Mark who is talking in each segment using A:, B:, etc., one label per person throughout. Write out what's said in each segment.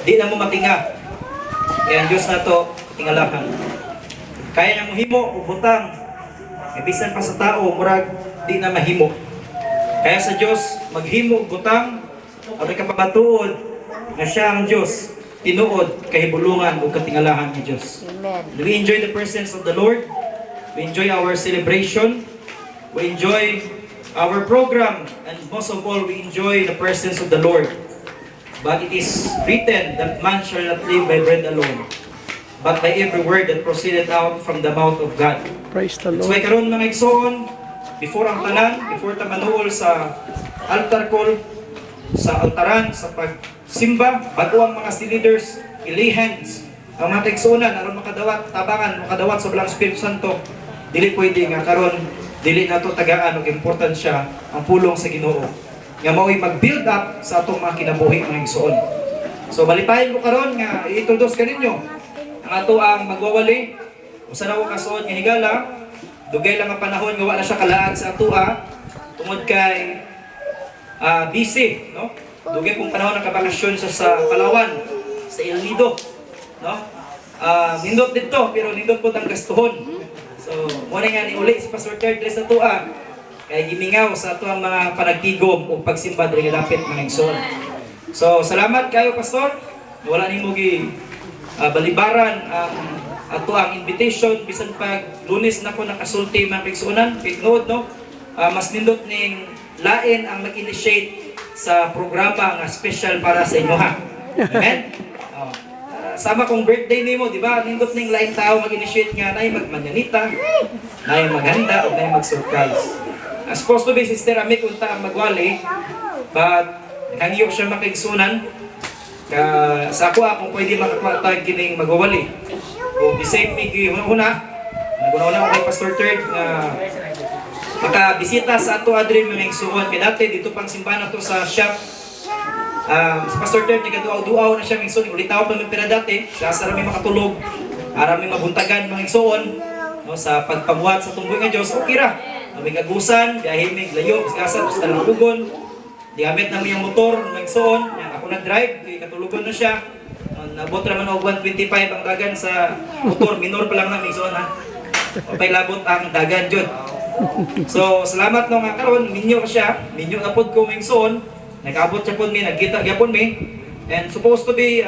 A: Di na mo matinga. Kaya ang Diyos nato tingalahan. Kaya na mohimo og butang nga bisan pa sa tao murag di na mahimo. Kaya sa Diyos maghimo og butang aron kapamatuod nga siya ang Diyos, tinuod, kahibulungan ug katingalahan ni Diyos.
B: Amen.
A: We enjoy the presence of the Lord. We enjoy our celebration. We enjoy our program. And most of all, we enjoy the presence of the Lord. But it is written that man shall not live by bread alone, but by every word that proceeded out from the mouth of God.
C: Praise the
A: That's why
C: Lord.
A: Karon, mga igsoon, before ang tanan, before ta manuol sa altar call, sa altaran, sa pagsimba, bago ang mga leaders, i-lay hands ang mga kaigsuonan aron makadawat, tabangan, makadawat sa Balaang Espiritu Santo. Dili pwede nga karon dili nato tagaan og importansya ang pulong sa Ginoo nga mao'y mag-build up sa atong mga kinabuhi, mga igsoon. So malipayon ko karon nga i-introduce kaninyo ang ato ang magwawali, usa na ko kasuod nga higala, dugay lang ang panahon nga wala siya kalaag sa atoa tungod kay busy, no? Dugay pong panahon nakabakasyon siya sa Palawan, sa El Nido, no? Nindot dito, pero nindot po ang gastuhon. So, mao nga ni uli si Pastor Third sa atoa kay gimingaw sa ato ang mga panagtigom o pagsimba diri nga dapit, mga igsoon. So, salamat kayo, Pastor. Wala nimo gi balibaran ang ato ang invitation bisan pag Lunes na ko nakasulti, mga kaigsuonan, kay tinuod, no, mas nindot ning lain ang mag-initiate sa programa nga special para sa inyo ha. Amen. Oh. Sama kung birthday nimo, di ba? Nindot ning lain tao mag-initiate nga nay magmanyanita, nay maghanda o nay mag-surprise. Supposed to be Sister Amik unta ang magwali, but nanghiyo siya makaigsunan. Ka sa ako kung pwede makakuha tag kining magwawali. O the same me huna, naguna ko kay Pastor Third nga makabisita sa ato adri, mga igsuon, kay dati dito pang simbahan nato sa shop. Si Pastor Third nagaduaw-duaw na siya, mga igsuon, ulitaw pa man pera dati sa asa rami makatulog, ara mi mabuntagan, mga igsuon, no, sa pagpamuhat sa tumboy nga Dios. Okay ra may agusan, biyahe mig layo, bisgasa sa Talabugon, gigamit na yung motor, mga igsuon. Ako nag-drive kay katulugon na siya. Nabot ra man og 125 ang dagan sa motor, minor pa lang na, mga igsuon ha, patay labot ang dagan jud. So, salamat no nga karon minyo siya, minyo na pod ko, mga igsoon. Nag-abot siya pod mi, nagkita gyapon mi. And supposed to be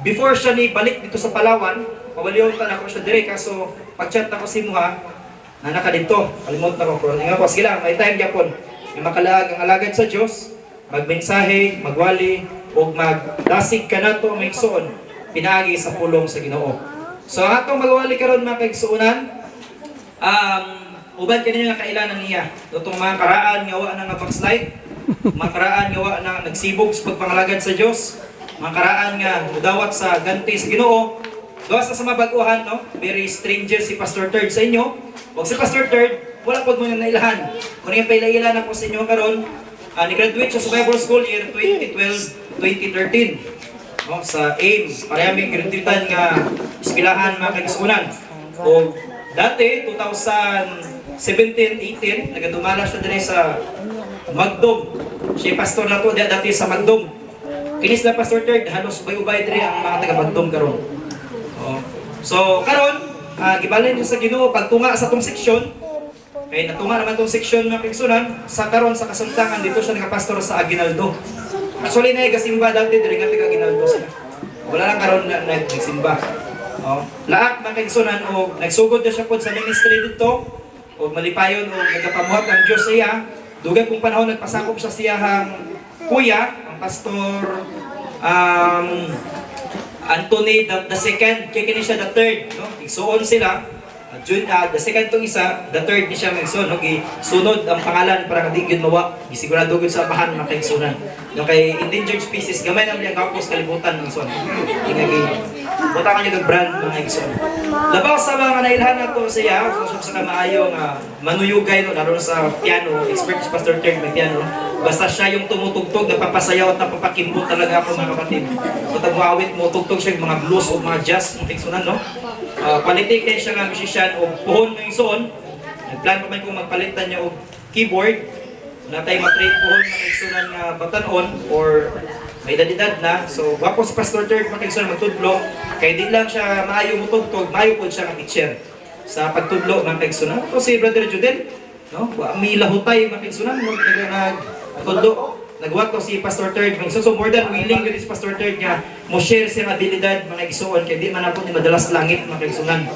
A: before siya ni balik dito sa Palawan, pawaliyon ta nako siya dire, kaso pag-chat nako si Muha na naka dito. Kalimot na ko pero ingon ko, sige lang, may time gyapon. Nga makalaag ang alagad sa Dios, magmensahe, magwali ug magdasig kanato, mga igsoon, pinaagi sa pulong sa Ginoo. So ang atong magwali karon, mga kaigsuonan, uban kaninyo nga kailanan niya. Itong mga karaan nga wa na nga backslide, mga karaan nga wa na nagsibog sa pagpangalagad sa Dios, mga karaan nga mudawat sa ganti sa Ginoo. Gawas na sa mabaguhan, no? Very stranger si Pastor Third sa inyo. Wag si Pastor Third, wala pod mo na nailahan. Kung yung paila-ila na ko sa inyo karon, ni-graduate siya sa Bible School year 2012-2013. No, sa AIM, pareha may graduatean nga eskwelahan, mga kaigsuonan. O dati, 2017-18, nagadumala siya diri sa Magdom. Siya yung pastor na to dati sa Magdom. Kinis na Pastor Third, halos ubay-ubay diri ang mga taga Magdom karon. Oh. So karon, gibalin niyo sa Ginoo pagtunga sa tong seksyon. Kay natunga naman tong seksyon, mga kaigsuonan, sa karon sa kasamtangan dito siya nakapastor sa Aguinaldo. Actually na gasimba dati diri nga taga Aguinaldo sila. Wala lang karon na nagsimba. Oh. Laak, mga kaigsuonan, og nagsugod na siya pod sa ministry dito og malipayon og nagapamuhat ang Dios sa iya. Dugay pong panahon nagpasakop siya siyahang kuya, ang Pastor Anthony the second, kay kini siya the third, no? Igsuon sila. June, the second tong isa, the third ni siya magsuon, no? Gisunod ang pangalan para di gyud mawa. Gisigurado gyud sa amahan, mga kaigsuonan. No, kay endangered species, gamay na ang gapos kalibutan, mga igsuon. Ingagi. Buta kanyo kag brand, mga igsuon. Labaw sa mga nailhan nato sa iya, so sa kamaayo nga manuyugay, no, lalo na sa piano, expert si Pastor Third may piano. Basta siya yung tumutugtog, napapasayaw at napapakimbot talaga ako, mga kapatid. So tagwawit mo, tugtog siya yung mga blues o mga jazz, mga kaigsuonan, no? Quality kay siya nga musician o puhon ng igsoon. Nagplan pa man kung magpalitan niya og keyboard. Wala tayong matrade puhon, mga kaigsuonan, nga batanon or May edad-edad na. So, gwapo si Pastor Third, mga kaigsuonan, magtudlo. Kay di lang siya maayo mutugtog, maayo po siya nga teacher sa pagtudlo, mga kaigsuonan. Ito si Brother Judel, no? Wa may lahutay, mga kaigsuonan, nagtudlo. Nagwat to si Pastor Third, mga igsoon. So more than willing yun si Pastor Third nga mo share siyang abilidad, mga igsoon, kay di man ako ni madalas langit, mga kaigsuonan.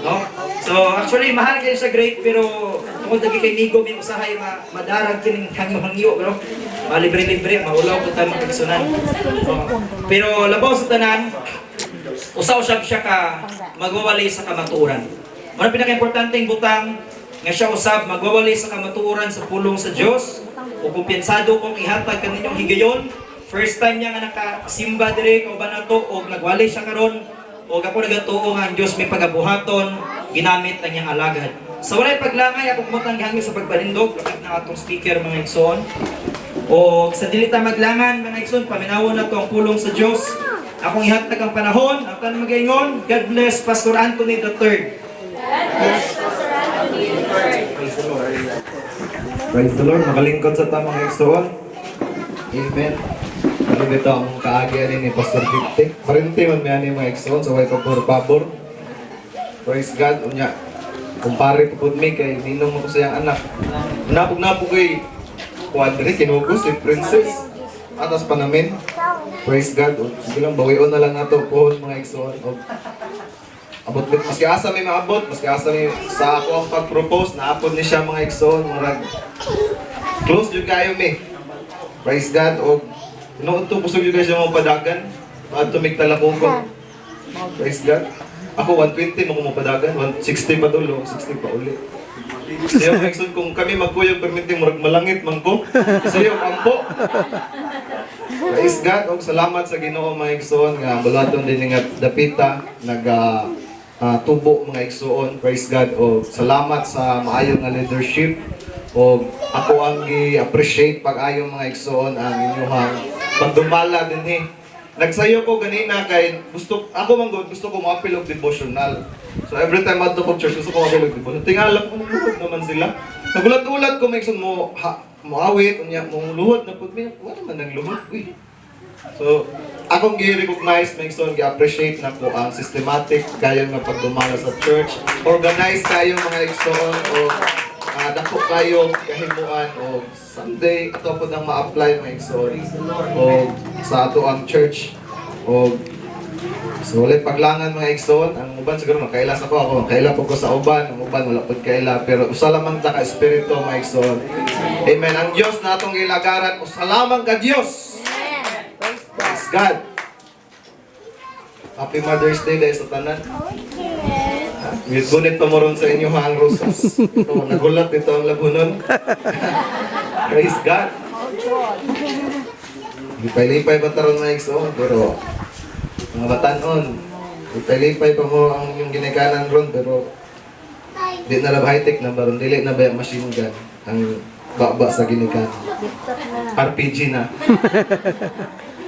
A: No? So actually mahal kayo siya great, pero tungod lagi kay Migo may usahay madarag kining hangyo-hangyo, pero malibre-libre maulaw pud ta, mga kaigsuonan. No? Pero labaw sa tanan, usaw siya siya ka magwawali sa kamatuoran. Mao pinaka-importanteng butang nga siya usab magwawali sa kamatuoran sa pulong sa Dios o kumpiyansado kong ihatag kaninyong higayon. First time niya nga nakasimba dire kauban nato og nagwali siya karon og ako nagatuo nga ang Dios may pagabuhaton ginamit ang iyang alagad. Sa walay paglangay, ako kumutang gihangyo sa pagbalindog lakad na atong speaker, mga igsoon. O sa dili ta maglangan, mga igsoon, paminawon na to ang pulong sa Dios. Akong ihatag ang panahon, ang tanan magaingon, "God bless Pastor Anthony III."
B: Praise the Lord. Praise the Lord. Makalingkod sa tamang igsoon. Amen. Ano bito ang kaagi ani ni Pastor Gipte. Parente man mi ani, mga igsoon, so way pabor-pabor. Praise God. Unya, kumpare pa pud mi kay ninong mo ko sa iyang anak. Napog-napog kay kuadre kinugos si Princess. Atas pa namin. Praise God. O, sige lang, bawion na lang nato pohon, mga igsoon. O, abot bit maski asa may maabot, maski asa may sa ako ang pag-propose, naapod ni siya, mga igsoon, murag close jud kayo mi. Praise God. Og tinuod to, kusog jud kayo siya mga padagan. Maadto mig Talakokon. Praise God. Ako 120 mo ko mapadagan, 160 pa dulo, 60 pa uli. Sayo, mga igsoon, kung kami magkuyog perminti murag malangit man ko. Sayo ampo. Praise God. Og salamat sa Ginoo, mga igsoon, nga bulaton din nga dapita naga tubo, mga igsoon. Praise God. Og salamat sa maayo nga leadership. Og ako ang gi-appreciate pag-ayo, mga igsoon, ang inyong pagdumala dinhi. Nagsayo ko ganina kay gusto ako man gud, gusto ko moapil og devotional. So every time adto ko church, gusto ko moapil og devotional. Tingala ko luhod naman sila. Nagulat-ulat ko, mga igsoon, mo ha, moawit unya mo luhod na pud mi. Wala man nang luhod. Uy. So, akong gi-recognize, mga igsoon, gi-appreciate na ko ang systematic kayo nga pagdumala sa church. Organized kayo, mga igsoon, o dako kayo kahimuan o someday ato po nang ma-apply, mga igsoon, o sa ato ang church. O so walay paglangan, mga igsoon, ang uban siguro makaila sa ko, ako makaila po ko sa uban, ang uban wala pud kaila, pero usa lamang ta ka espiritu, mga igsoon. Amen. Ang Dios na atong gilagaran, usa lamang ka Dios. Praise God. Happy Mother's Day dahil sa tanan. Gunit pa mo ron sa inyo ha, ang rosas. Ito, nagulat ito ang labunon. Praise God. Lipay-lipay pa taron, mga igsoon, pero mga batanon, lipay-lipay pa mo ang inyong ginikanan ron, pero di na lang high-tech na baron, dili na ba yung machine gun ang baba sa ginikanan. RPG na.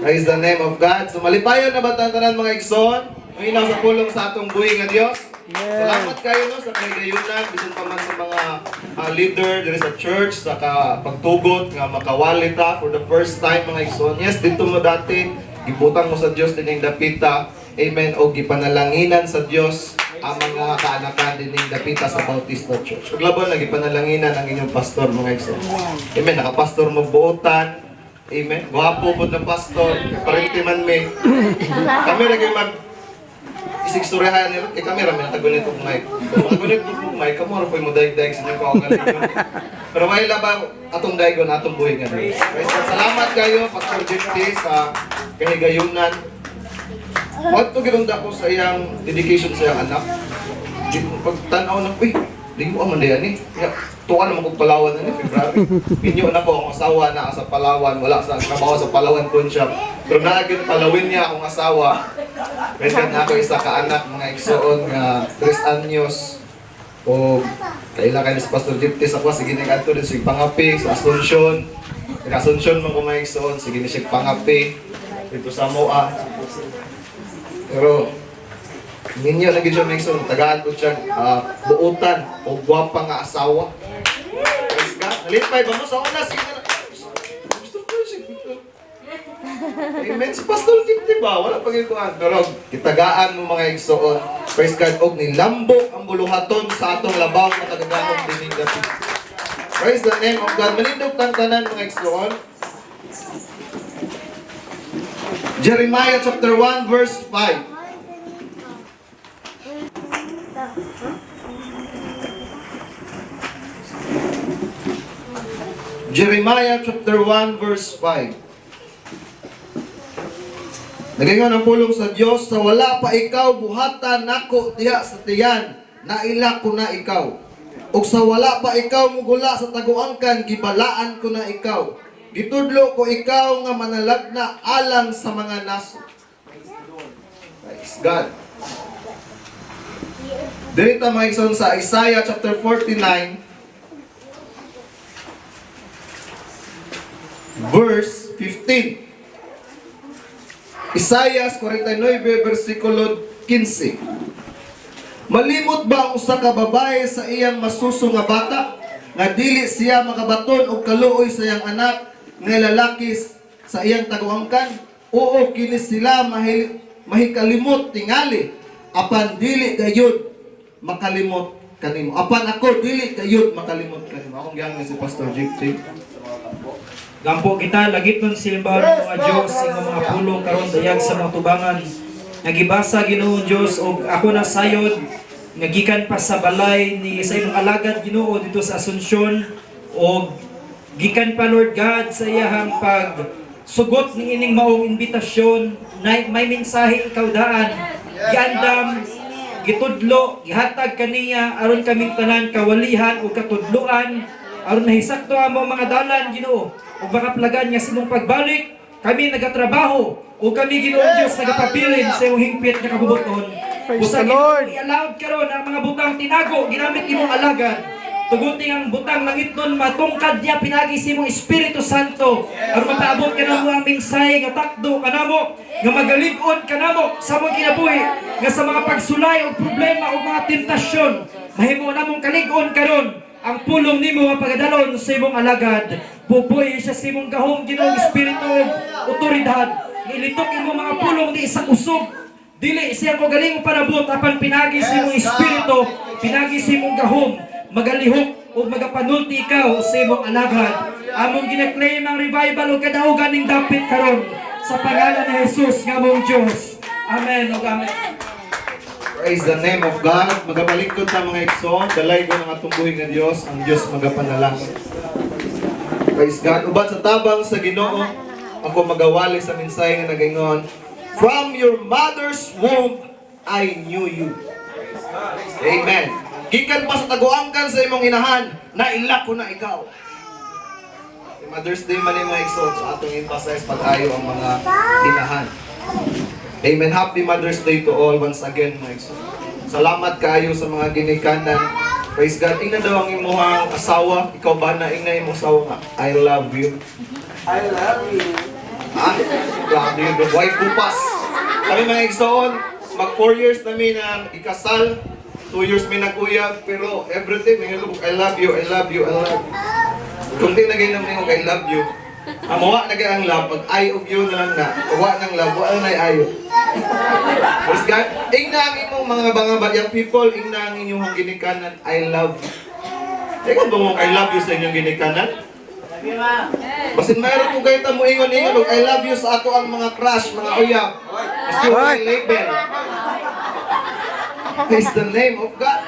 B: Praise the name of God. So malipayon na ba tanan, mga igsoon? Mahinaw sa pulong sa atong buhi nga Dios. Salamat kayo no sa kahigayunan bisan pa man sa mga leader diri sa church sa ka pagtugot nga makawali ta for the first time, mga igsoon. Yes, dito mo dati gibutang mo sa Dios dining dapita. Amen. O gipanalanginan sa Dios ang mga kaanakan dining dapita sa Bautista Church. Ug laban na gipanalanginan ang inyong pastor, mga igsoon. Amen. Nakapastor mo buotan. Amen. Gwapo po na pastor. Parente man mi. Kami lagi mag isigstoryahan nila. Kay kami rami natagunit og mic. Makagunit og mic, kamo ra po'y mo daig-daig sa inyong kaugalingon. Pero may ba atong daigon atong buhi nga Dios. Praise God. Salamat kayo, Pastor Jeffy, sa kahigayunan. What to girunda ko sa iyang dedication sa iyang anak. Di, pag tanaw na, uy, di mo man diyan ni. Ya, tuwa naman kong Palawan na ni February. Minyo na ko akong asawa na sa Palawan, wala sa trabaho sa Palawan po siya. Pero naagin Palawin niya akong asawa. Pwede na ako isa ka anak, mga igsoon, nga 3 anyos. O kaila kayo sa Pastor Jiptis ako, sige ni kadto din sig pangapi sa Asuncion. Sa Asuncion man ko, mga igsoon, sige ni sig pangapi dito sa Moa. Pero ninyo lagi siya, mga igsoon, tagaan ko siya buutan o gwapa nga asawa. Praise God. Nalipay ba mo sa una? Sige na. Gusto ko siya. Amen. Si Pastor Tipti ba? Wala pa kuan. Pero kitagaan mo, mga igsoon. Praise God. Og nilambok ang buluhaton sa atong labaw makagagahom dining gabi. Praise the name of God. Manindog tang tanan, mga igsoon. Jeremiah chapter 1 verse 5. Jeremiah chapter 1 verse 5. Nagaingon ang pulong sa Dios, "Sa wala pa ikaw buhatan nako diha sa tiyan, naila ko na ikaw. Ug sa wala pa ikaw mugula sa taguangkan, gibalaan ko na ikaw. Gitudlo ko ikaw nga manalagna alang sa mga nasod." Praise God. Diri ta, mga igsoon, sa Isaiah chapter 49 verse 15. Isaiah 49 versikulo 15. "Malimot ba ang usa ka babae sa iyang masuso nga bata nga dili siya makabaton og kaluoy sa iyang anak nga lalaki sa iyang taguangkan? Oo, kini sila mahikalimot tingali, apan dili gayud makalimot kanimo. Apan ako dili gayud makalimot kanimo." Akong giangay si Pastor Jipti.
A: Gampo kita, langitnon silimbahan ng mga Diyos, imong mga pulong karon dayag sa mga tubangan. Nagibasa, Ginoong Diyos, og ako na sayod nga gikan pa sa balay ni sa imong alagad, Ginoo, dito sa Asuncion, og gikan pa, Lord God, sa iyahang pag sugot ni ining maong imbitasyon na may mensahe ikaw daan giandam, gitudlo, gihatag kaniya aron kaming tanan kawalihan o katudloan aron nahisakto among mga dalan, Ginoo, ug makaplagan nga sa imong pagbalik kami nagatrabaho o kami, Ginoong Dios, nagapabilin sa imong hingpit nga kabubuton.
C: Praise
A: Busa,
C: the
A: Ginoo,
C: Lord.
A: i-allowed karon ang mga butang tinago ginamit imong alagad. Tuguti ang butang langitnon matungkad niya pinagi sa imong Espiritu Santo aron mapaabot kanamo ang mensahe nga takdo kanamo, nga magalig-on kanamo sa among kinabuhi, nga sa mga pagsulay o problema o mga tentasyon mahimo namong kalig-on karon ang pulong nimo nga pagadalon sa imong alagad. Pupuy siya sa imong gahom, Ginoong Espiritu, ug otoridad. Ilitok imong mga pulong di sa kusog. Dili siya ko galing panabot, apan pinagi sa imong espiritu, pinagi sa imong gahom, magalihok ug magapanulti ikaw sa imong alagad. Among gina-claim ang revival ug kadaugan ning dapit karon sa pangalan ni Jesus nga among Dios. Amen ug amen.
B: Praise the name of God. Magabalingkod sa mga igsoon, dalay ko ng atong buhi nga Dios, ang Dios magapanalangin. Praise God. Uban sa tabang sa Ginoo, ako magawali sa mensahe nga nagaingon, "From your mother's womb, I knew you." Amen. Gikan pa sa taguangkan sa imong inahan, naila ko na ikaw. Mother's Day man yung mga igsoon, so atong emphasize pag-ayo ang mga inahan. Amen. Happy Mother's Day to all once again, mga igsoon. Salamat kaayo sa mga ginikanan. Praise God. Ingna daw ang imuhang asawa. Ikaw ba na ingna imong asawa nga, "I love you"?
C: I love you.
B: Ah, grabe yun. White bupas. Kami, mga igsoon, mag 4 years namin na ikasal. 2 years may nag-uyab, pero everything, may I love you, I love you, I love you. Kung di na ganyan mo, "I love you." Ang mawa na ang love, pag I of you na lang na, wa ng love, wa na ayo. Praise God. Ingna ang imong mga mga young people, ingna ang inyong ginikanan, "I love you." Ikaw ba mong "I love you" sa inyong ginikanan? Basin mayroon ko kayo mo ingon-ingon og "I love you" sa ato ang mga crush, mga uyab. Maski wala label. Praise the name of God.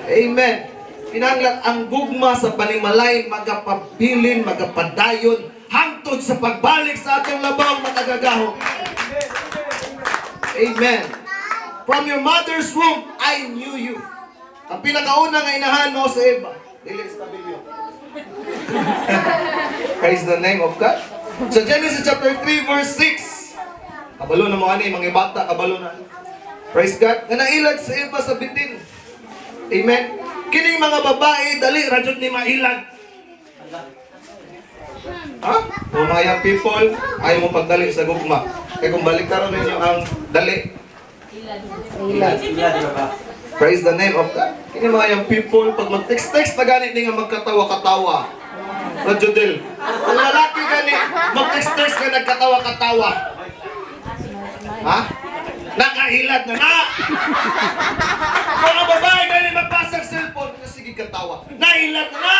B: Amen. Kinahanglan ang gugma sa panimalay magapabilin, magapadayon hangtod sa pagbalik sa atong labang makagagahom. Amen. From your mother's womb, I knew you. Ang pinakauna nga inahan mo sa Eva. Dili sa Biblia. Praise the name of God. Sa Genesis chapter 3 verse 6. Kabalo na mo ani mga bata, kabalo na. Praise God. Nga nailad sa Eva sa bitin. Amen. Kining mga babae dali ra jud ni mailad. Ha? O mga young people, ayaw mo pagdali sa gugma. Kaya kung balik karon ninyo ang dali. Ilad. Praise the name of God. Kini mga young people, pag mag-text-text na gani ni nga magkatawa-katawa. Rajudel. Ang lalaki gani, mag-text ka nagkatawa-katawa. Ha? Nakailad na na! Kung ang babae gani magpasag cellphone, sige katawa. Nailad na na!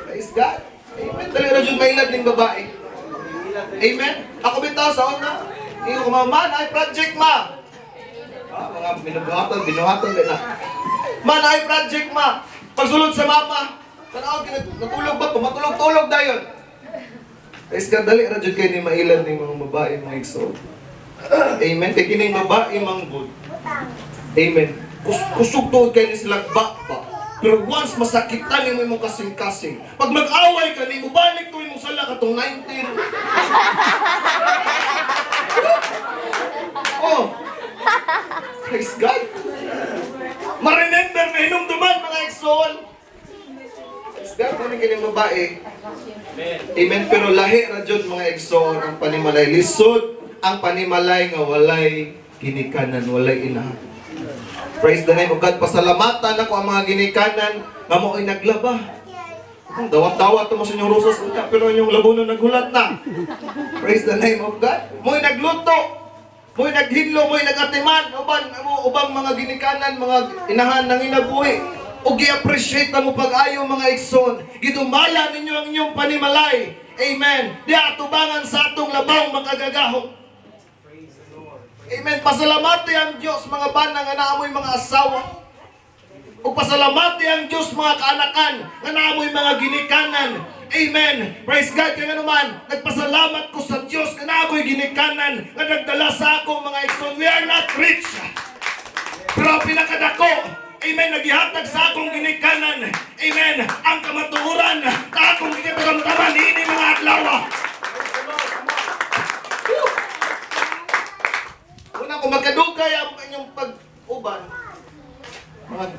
B: Praise God. Amen. Dali ra jud mailad ning babae. Amen. Ako bitaw sa una. Ingon ko, "Ma, ay project ma." Ah, mga binubuhatan, binuhatan din na. "Ma, ay project ma." Pagsulod sa mama, tanaw natulog ba? Matulog-tulog dayon. Praise God, dali ra jud kay ni mailad ning mga babae, mga igsoon. Amen. Kay kining babae manggod. Amen. Kusog tuod kay ni sila ba ba. Pero once masakitan nimo imong kasing-kasing, pag mag-away ka nimo balik to imong sala katong 19. Oh. Praise God. Ma-remember na hinumduman, mga igsoon. Praise God, kung kining babae. Amen. Pero lahi ra jud, mga igsoon, ang panimalay. Lisod ang panimalay nga walay ginikanan, walay inahan. Praise the name of God. Pasalamatan ako ang mga ginikanan nga mo'y naglaba. Ang dawat-dawat mo sa inyong rosas unya, pero inyong labunon naghulat na. Praise the name of God. Mo'y nagluto. Mo'y naghinlo, mo'y nagatiman uban mo ubang mga ginikanan, mga inahan nang inabuhi. O gi-appreciate na mo pag-ayo, mga igsoon. Gidumala ninyo ang inyong panimalay. Amen. Di atubangan sa atong labawng makagagahom. Amen. Pasalamati ang Diyos, mga bana, nga naamoy mga asawa. O pasalamati ang Diyos, mga kaanakan, nga naamoy mga ginikanan. Amen. Praise God. Kaya nga naman, nagpasalamat ko sa Diyos nga naamoy ginikanan nga nagdala sa ako, mga igsoon. We are not rich. Pero ang pinakadako, amen, nagihatag sa akong ginikanan. Amen. Ang kamatuoran na akong gikatamtaman ini mga adlaw. Woo! Una, kung magkadugay ang inyong pag-uban,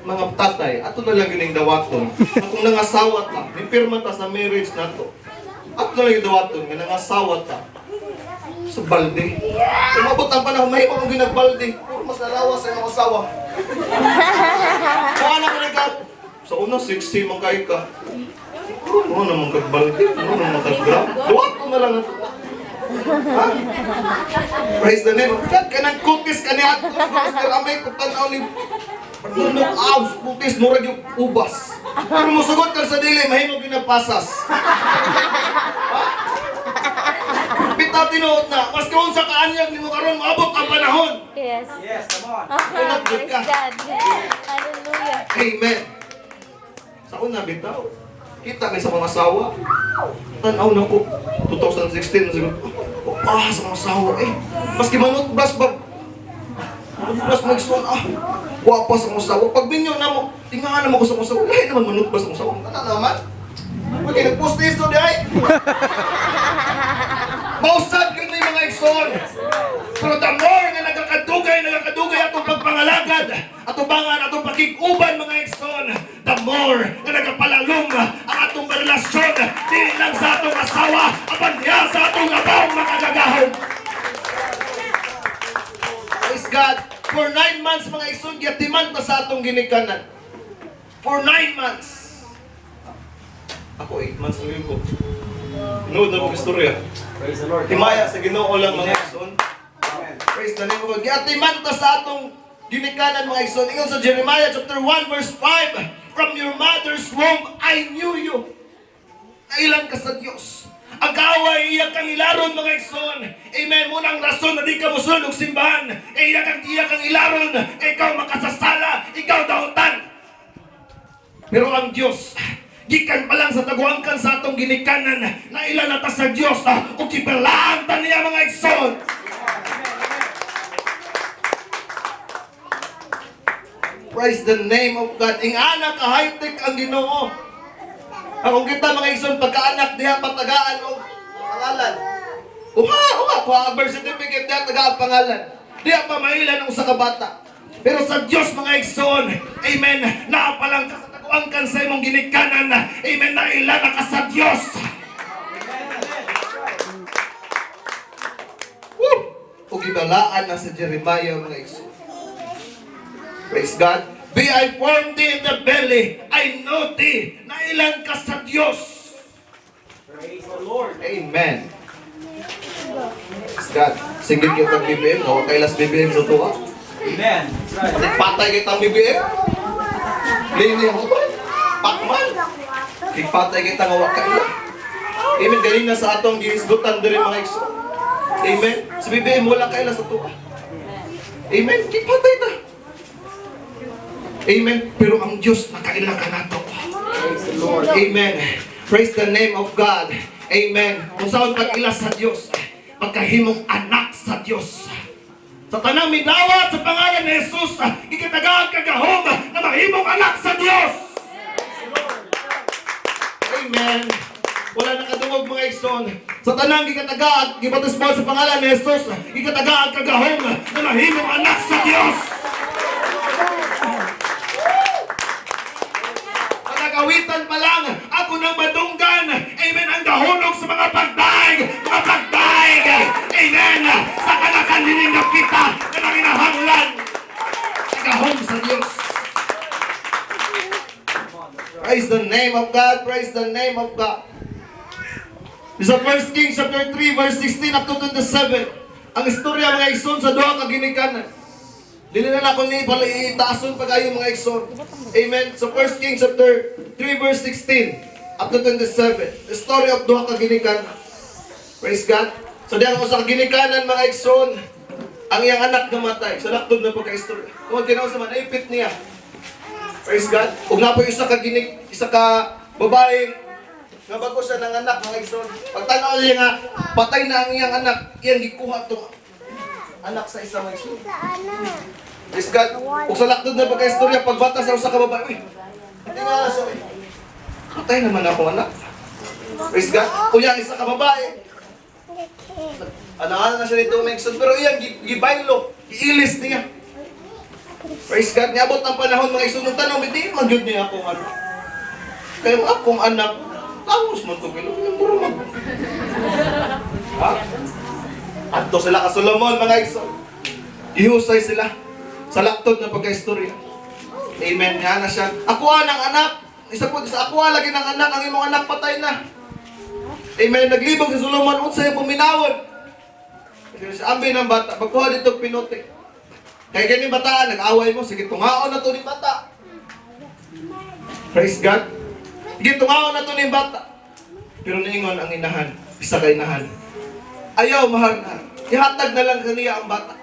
B: mga tatay, ato na lang yun yung dawaton. Na kung nangasawa ta, may pirma ta sa marriage nato. Ato na lang yung dawaton, nga nangasawa ta sa balde. Umabot ang panahon, may mo ginagbalde. Puro masalawa sa imong asawa. Kung ano ka nagka, sa una, 60 man kay ka. Ano naman kag balde, ano naman kag-grab. Dawaton na lang ato. Ha? Praise the name of God. Kanang kutis kaniya. Mr. Amay, kung tanaw ni Pagdundok, aw, kutis, murag yung ubas. Pero musugot ka sa dili, mahimo ginagpasas. Ha? Bitaw tinuod na, maski unsa kaanyag nimo karon, moabot ang panahon.
D: Yes.
C: Yes, come on.
D: Praise God. Hallelujah.
B: Amen. Sa una bitaw, kita may sa mga asawa. Tanaw na ko, 2016, siguro, oh, ah, sa mga asawa, eh. Maski manutbras ba? Manutbras magsuon, ah. Gwapa sa mga asawa. Pag binyo na mo, tingahan naman ko sa mga asawa. Lahi naman manutbras sa mga asawa. Tana naman. Uy, kaya nagpost iso di ay. Mausad yun yung mga igsoon. Pero the more nga nagkakadugay, nagkakadugay atong pagpangalagad, atubangan atong pakig-uban, mga igsoon, the more nga nagapalalom ang atong relasyon, dili lang sa atong asawa, apan diha sa atong labaw makagagahom. Praise God. For 9 months, mga igsoon, giatiman ta sa atong ginikanan. For 9 months. Ako, 8 months na yun ko. Tinuod na akong istorya.
C: Praise the Lord.
B: Himaya sa Ginoo lang, mga igsoon.
C: Amen.
B: Praise the name of God. Giatiman ta sa atong ginikanan, mga igsoon. Ingon sa Jeremiah chapter 1 verse 5, "From your mother's womb, I knew you." Nailan ka sa Dios. Ang kaaway, iya kang ilaron, mga igsoon. Amen. Munang rason na di ka musulod og simbahan. Iya kang ilaron. Ikaw makasasala. Ikaw dautan. Pero ang Dios, gikan pa lang sa taguangkan sa atong ginikanan, na ilan na ta sa Dios, ug gibalaan ta niya, mga igsoon. Praise the name of God. Ingana ka high-tech ang Ginoo. Akong kita, mga igsoon, pagkaanak diha patagaan og pangalan. Uma, uma, kuha ang birth certificate diha tagaan pangalan. Diha pa mailan ang usa ka bata. Pero sa Dios, mga igsoon, amen, naa pa lang ka sa taguangkan sa imong ginikanan, amen, naila na ka sa Dios. Woo! Ug gibalaan na sa Jeremiah, mga igsoon. Praise God. "Be I formed thee in the belly, I know thee." Naila
E: Ilan ka sa Dios.
C: Praise the Lord.
B: Amen. Praise God. Sige kita BBM, o kay last BBM sa tuwa.
C: Amen. That's right.
B: Patay kitang BBM. Lini ako ba? Pakman. Ipatay kita nga wa kaila. Amen. Ganina sa atong gihisgutan diri mga igsoon. Amen. Sa BBM wala kaila sa tuwa. Amen. Kipatay ta. Amen. Pero ang Diyos nakaila ka nato.
C: Praise the Lord.
B: Amen. Praise the name of God. Amen. Kung saan pag-ila sa Diyos, pagkahimong anak sa Diyos.
E: Sa tanang midawat sa pangalan ni Jesus, ikatagaan kagahom na mahimong anak sa Dios.
B: Amen. Wala nakadungog mga igsoon. Sa tanang gikatagaan, gibatismo sa pangalan ni Jesus,
E: Ikatagaan kagahom na mahimong anak sa Dios. Pagkagawitan pa lang, ako nang madunggan. Amen. Ang gahulog sa mga pagdaig, mga pagdaig. Amen. Sa kanakan niningap kita na nanginahanglan.
B: gahom sa Diyos. Praise the name of God. Praise the name of God. Sa 1 Kings chapter 3 verse 16 up to 27. Ang istorya mga igsoon sa duha ka ginikanan. Dili na lang ko ni pala itaason pag ayo mga igsoon. Amen. So 1 Kings chapter 3 verse 16 up to 27. The story of duha ka ginikanan. Praise God. So diyan ako sa ginikanan mga igsoon, ang iyang anak namatay. Sa laktod na pagka-istorya. Kung ginawa sa man, naipit niya. Praise God. Ug na po isa ka ginig, isa ka babae nga bago siya ng anak mga igsoon. Pagtanaw niya nga patay na ang iyang anak, iyang gikuha tong anak sa isa mga igsoon. Praise God. Ug sa laktod na pagka-istorya, pagbata sa usa ka babae, uy, hindi nga siya, uy. Patay naman ako anak. Praise God. Uy, ang isa ka babae, ano na siya nito mga igsoon, pero iyang gibaylo, giilis niya. Praise God, niabot ang panahon mga igsoon, nung tanong, hindi man gyud niya akong anak. Kaya ang akong anak, tangos man to kilo, yung puro mag. Ha? Adto sila ka Solomon mga igsoon. Ihusay sila sa laktod na pagkaistorya. Amen. Nga na siya. Ako ang anak. Isa po, sa ako lagi ng anak, ang imong anak patay na. Amen. Naglibog si Solomon, unsay puminawon. Kasi sa ambi ng bata, pagkuha dito pinote. Kaya ganyan bataan, nag-away mo, sige, tungaon na to ni bata. Praise God. Sige, tungaon na to ni bata. Pero niingon ang inahan, isa ka inahan. Ayaw, mahal na. Ihatag na lang kaniya ang bata.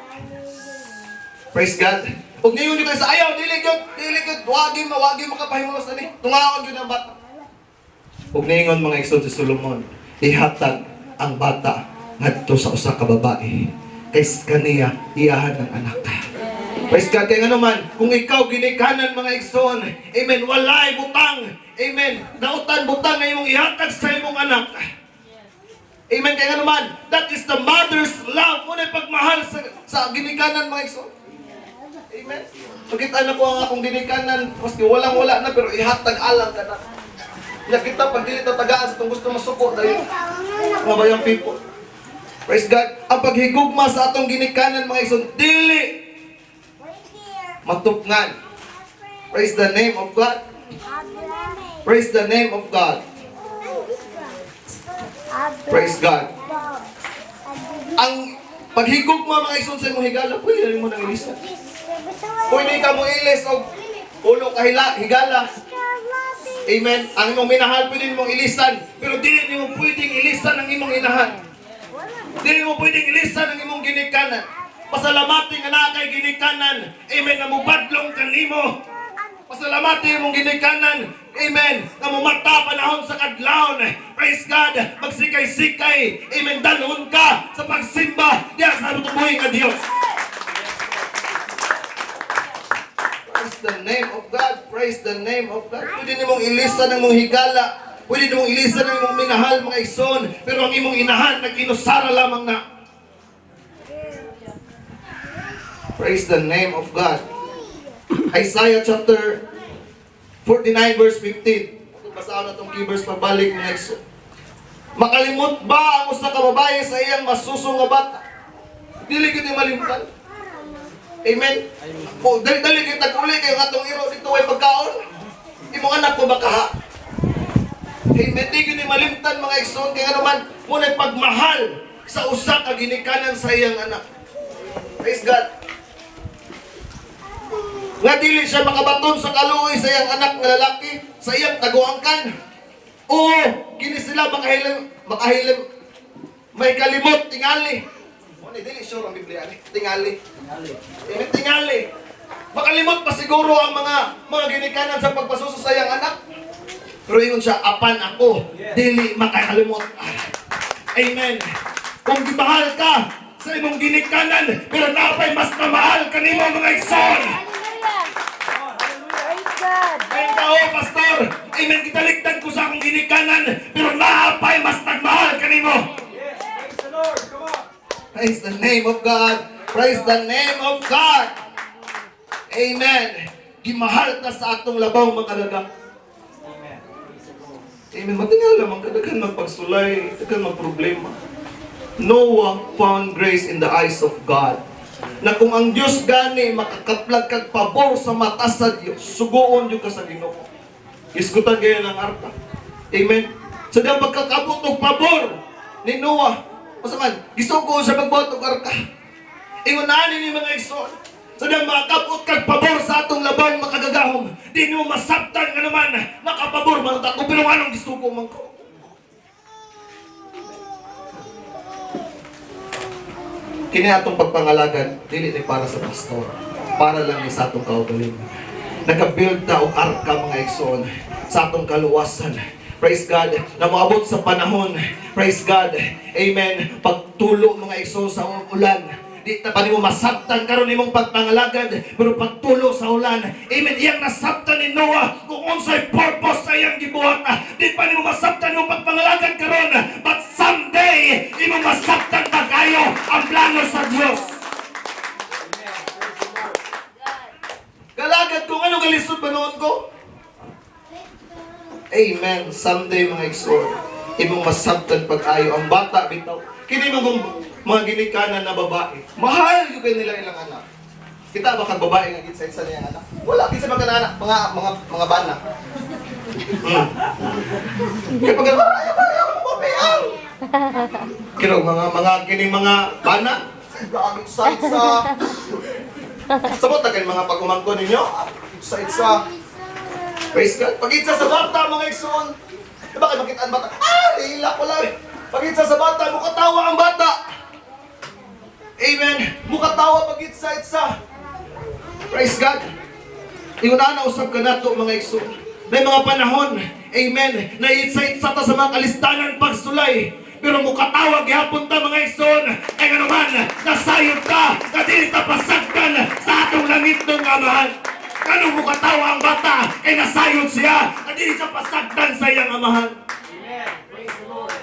B: Praise God. Ug niingon dito sa ayaw, dili gyud, dili gyud, wagi mo, wagi makapahimulos ani. Tungaon gyud ang bata. Ug niingon mga igsoon si Solomon, ihatag ang bata ngadto sa usa ka babae kay kaniya iyahan ng anak. Praise God. Kaya nga naman, kung ikaw ginikanan mga igsoon, amen, walay butang, amen, nautan butang nga imong ihatag sa imong anak. Amen. Kaya nga naman, that is the mother's love. Muna pagmahal sa ginikanan mga igsoon. Amen. Pakita na ko ang akong ginikanan, maski walang-wala na, pero ihatag alang ka na. Nya kita pag dili ta tagaan sa itong gusto masuko dahil mga bayang people. Praise God. Ang paghigugma sa atong ginikanan mga igsoon, dili matupngan. Praise the name of God. Praise the name of God. Praise God. Ang paghigugma mga igsoon sa imong higala, pwede na nimo nang ilisan. Pwede ka mo ilis og ulo ka higala. Amen. Ang imong minahal pwede nimong ilisan, pero dili nimo pwedeng ilisan ang imong inahan. Dili mo pwedeng ilisan ang imong ginikanan. Pasalamati nga naa kay ginikanan. Amen. Nga mobadlong kanimo. Pasalamati imong ginikanan. Amen. Nga mumata panahon sa kadlawon. Praise God. Magsikay-sikay. Amen. Dalhon ka sa pagsimba diya sa buhi nga Dios. Praise the name of God. Praise the name of God. Pwede nimong ilisan ang imong higala. Pwede nimong ilisan ang imong minahal mga igsoon. Pero ang imong inahan nag-inusara lamang na. Praise the name of God. Isaiah chapter 49 verse 15. Basahan na itong key verse pabalik mga igsoon. Makalimot ba ang usa ka babae sa iyang masuso nga bata? Dili gyud ni malimtan. Amen. Po, dali dali kay tag-uli kayo atong iro dito way pagkaon. Imong anak ko bakaha.
E: Amen. Di gyud ni malimtan, mga igsoon, kay ano man mao pagmahal sa usa ka ginikanan sa iyang anak. Praise God. Nga dili siya makabaton sa kaluoy sa iyang anak nga lalaki, sa iyang taguangkan. Oo, kini sila makahilim, makahilim, may kalimot, tingali. Mo ni dili sure ang Biblia ni, tingali. Amen, tingali. Makalimot pa siguro ang mga ginikanan sa pagpasuso sa iyang anak. Pero ingon siya, "Apan ako, dili makakalimot." Amen. Kung gibahal ka sa imong ginikanan, pero napay mas mamahal kanimo, mga igsoon.
D: Hallelujah. Praise God.
E: Ay tao, pastor. Amen, gitalikdan ko sa akong ginikanan, pero naapay mas nagmahal kanimo.
C: Yes. Praise the Lord. Come on.
E: Praise the name of God. Praise the name of God. Amen. Gimahal ta sa atong labaw makalaga.
C: Amen. Praise the Lord.
E: Amen. Matingala man kadaghan magpagsulay, daghan magproblema. Noah found grace in the eyes of God. Na kung ang Diyos gani makakaplag kag pabor sa mata sa Diyos, suguon jud ka sa Ginoo. Isgutan kayo ng arka. Amen. Sa diyang pagkakabot og pabor ni Noah, unsa man, gisugo siya magbuhat og arka. Ingon ani ni mga igsoon. Sa diyang makakabot kag pabor sa atong labang makagagahom, di nimo masabtan nga naman nakapabor man ta ko, pero anong gisugo man ko. Kini atong pagpangalagad, dili ni para sa pastor. Para lang ni sa atong kaugalingon. Naka-build ta og arka, mga igsoon, sa atong kaluwasan. Praise God, na moabot sa panahon. Praise God. Amen. Pagtulo, mga igsoon, sa ulan. Di ta pa nimo masabtan karon imong pagpangalagad, pero pagtulo sa ulan. Amen. Iyang nasabtan ni Noah kung unsay purpose sa iyang gibuhat. Di pa nimo masabtan imong pagpangalagad karon, but someday imong masabtan pag-ayo ang plano sa Dios.
C: Amen. Praise the Lord.
E: Galagad ko, ano galisod ba noon ko? Amen. Someday, mga igsoon, imong masabtan pag-ayo ang bata bitaw. Kini mga ginikanan na babae, mahal jud kay nila ilang anak. Kita ba kag babae nga gitsa isa niyang anak? Wala kinsa man kana anak, mga bana. Kaya pag ay ay ay mo ang. Kino mga kining mga bana, grabe sa isa. Sabot na kay mga pag-umangkon ninyo. Sa isa. Praise God. Pag-itsa sa bata, mga igsoon. Diba kayo makita ang bata? Ah, hila ko lang. Pag-itsa sa bata, mukatawa ang bata. Amen. Mukatawa pag-itsa itsa. Praise God. Ingon na usab ka nato, mga igsoon. May mga panahon, amen, na itsa-itsa ta sa mga kalistanan pagsulay. Pero mukatawa gihapon ta, mga igsoon. Kay ano man, nasayod ta, na dili ta pasagdan sa atong langit ng amahan. Anong mukatawa ang bata, kay nasayod siya, na dili siya pasagdan sa iyang amahan.
C: Amen. Praise the Lord.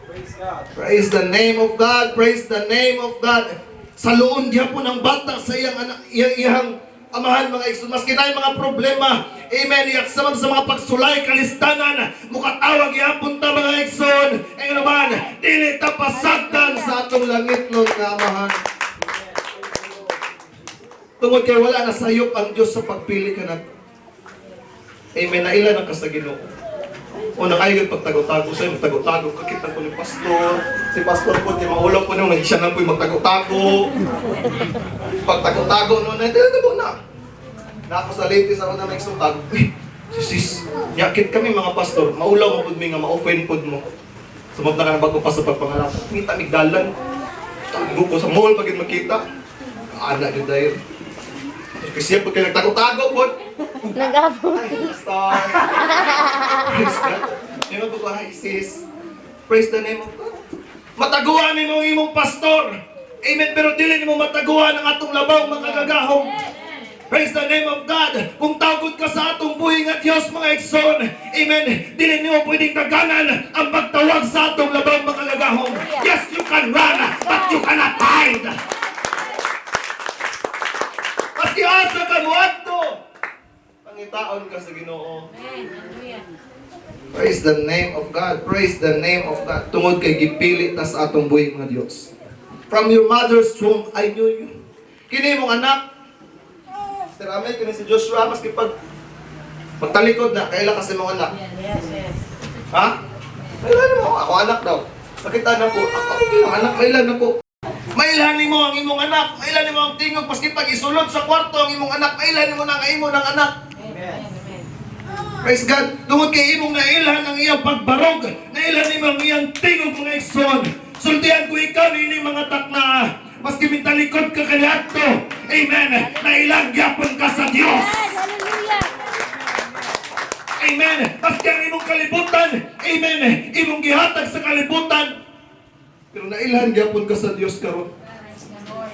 C: Praise God.
E: Praise the name of God. Praise the name of God. Sa loon gyapon ang bata sa iyang anak, iyang amahan, mga igsoon. Maski na mga problema. Amen. Iyak sa mga pagsulay, kalistanan. Mukatawag gyapon ta, mga igsoon. Ay ano man, dili ta pasagdan sa atong langit nun nga amahan. Tungod kay wala na sayop ang Diyos sa pagpili ka nato. Amen. Naila na ka sa Ginoo. O nakaigad pagtago-tago sa'yo, magtago-tago ka, kita ko ni pastor. Si pastor po, di maulaw po nung siya na po yung magtago-tago. Pagtago-tago noon, hindi na po na. Na ako sa latest ako na may tago. Uy, si sis, yakit kami mga pastor, maulaw mo pud mi nga ma-offend pod mo. Sumod na ka na bago pa sa pagpangalap. Ngita migdalan. Tago ko sa mall pag makita. Ana gyud dayon. Kasi pag kayo nagtago-tago po.
D: Nag-abot.
E: Ay, pastor. Praise God. Yung po ko, hi sis. Praise the name of God. Mataguan nimo ang imong pastor. Amen. Pero dili nimo mataguan ang atong labaw makagagahom. Praise the name of God. Kung tawgod ka sa atong buhi nga Dios, mga igsoon, amen, dili nimo pwedeng daganan ang pagtawag sa atong labaw makagagahom. Yes, you can run, but you cannot hide. Maski asa ka moadto, pangitaon ka sa Ginoo. Praise the name of God. Praise the name of God. Tungod kay gipili ta sa atong buhi nga Dios. From your mother's womb, I knew you. Kini mong anak, Sir Amel, kini si Joshua, maski pag pagtalikod na, kaila kasi mong anak.
D: Yes.
E: Ha? Mailhan mo ako anak daw. Nakita na ko, ako ang iyong anak, mailhan ako. Mailhan mo ang imong anak, mailhan mo ang tingog, paski pag isulod sa kwarto ang imong anak, mailhan mo na ang imo ng anak.
C: Amen.
E: Praise God. Tungod kay imong nailhan ang iyang pagbarog, nailhan nimo ang iyang tingog, mga igsoon. Sultihan ko ikaw niini mga takna. Maski mitalikod ka kaniadto. Amen. Nailang gyapon ka sa Dios.
D: Hallelujah.
E: Amen. Maski ang imong kalibutan, amen, imong gihatag sa kalibutan. Pero nailhan gyapon ka sa Dios karon.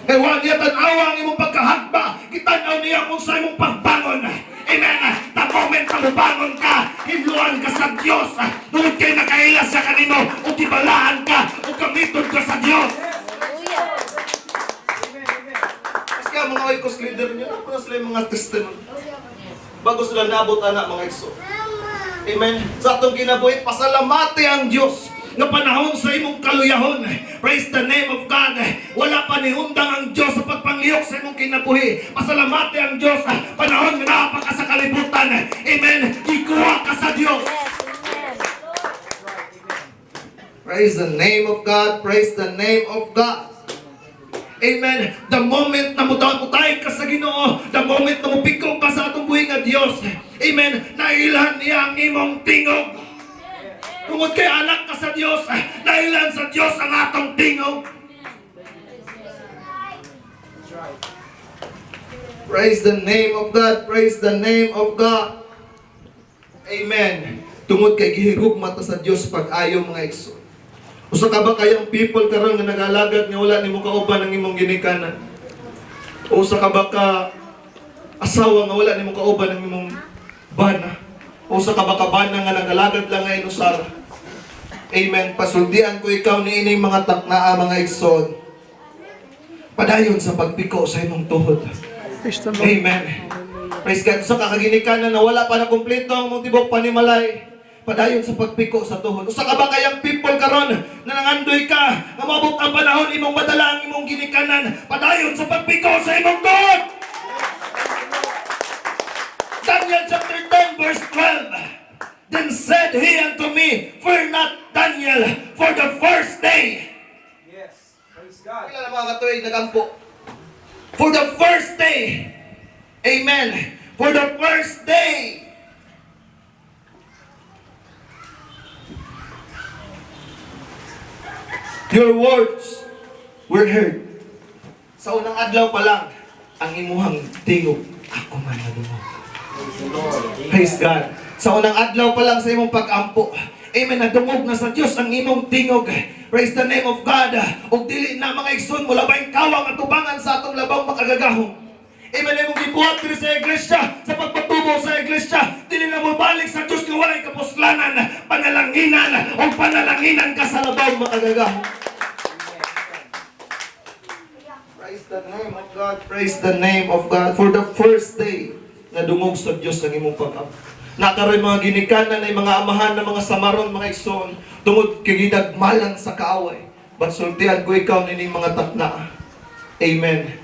E: Kay wa niya tan-awa ang imong pagkahagba, gitan-aw niya kung sa imong pagbangon. Amen. The moment na mubangon ka, hinluan ka sa Dios. Tungod kay nakaila siya kanimo, ug gibalaan ka, ug gamiton ka sa Dios.
D: Hallelujah.
C: Amen. Amen.
E: Kasi ang mga oikos leader niyo, na sila yung mga testimony. Bago sila naabot ana mga igso. Amen. Sa atong kinabuhi, pasalamati ang Dios nga panahon sa imong kaluyahon. Praise the name of God. Wala pa ni undang ang Dios sa pagpanglihok sa imong kinabuhi. Pasalamati ang Dios panahon nga naa pa ka sa kalibutan. Amen. Gikuha ka sa Dios.
D: Yes, amen.
E: Praise the name of God. Praise the name of God. Amen. The moment na mutay ka sa Ginoo, the moment na mupiko ka sa atong buhi nga Dios. Amen. Nailhan niya ang imong tingog. Tungod kay anak ka sa Dios, nailhan sa Dios ang atong tingog.
C: That's right.
E: Praise the name of God. Praise the name of God. Amen. Tungod kay gihigugma ta sa Dios pag-ayo, mga igsoon. Usa ka ba kayang people karon nga nagalagad nga wala nimo kauban ang imong ginikanan? O usa ka ba ka asawa nga wala nimo kauban ang imong bana? O usa ka ba ka bana nga nagalagad lang nga inusara? Amen. Pasuldian ko ikaw niining mga taknaa, mga igsoon. Padayon sa pagpiko sa imong tuhod. Amen. Praise God. Sa kakaginikanan na wala pa na kumpleto ang mong tibok panimalay. Padayon sa pagpiko sa tuhod. Usa ka ba kayang people karon na nangandoy ka nga moabot ang panahon imong madala ang imong ginikanan? Padayon sa pagpiko sa imong tuhod. Daniel chapter 10 verse 12. Then said he unto me, "Fear not, Daniel, for the first day."
C: Yes. Praise God.
E: Pila na mga katuig nagampo? For the first day. Amen. For the first day. Your words were heard. Sa unang adlaw pa lang, ang imuhang tingog, ako man nadungog.
C: Praise the Lord. Amen.
E: Praise God. Sa unang adlaw pa lang sa imong pag-ampo, amen, nadungog na sa Dios ang imong tingog. Praise the name of God. Ug dili na, mga igsoon, mo labay kawang atubangan sa atong labang makagagahom. Amen, imong gibuhat diri sa iglesia, sa pagpatubo sa iglesia, dili na mo balik sa Dios nga walay kapuslanan, panalanginan, o panalanginan ka sa labang makagagahom. Praise the name of God. Praise the name of God. For the first day, nadungog sa Diyos ang imong pag-ampo. Nakaroy mga ginikanan ay mga amahan ng mga samaron, mga igsoon, tungod kay gidagmalan sa kaaway. But sultian ko ikaw nining mga takna. Amen.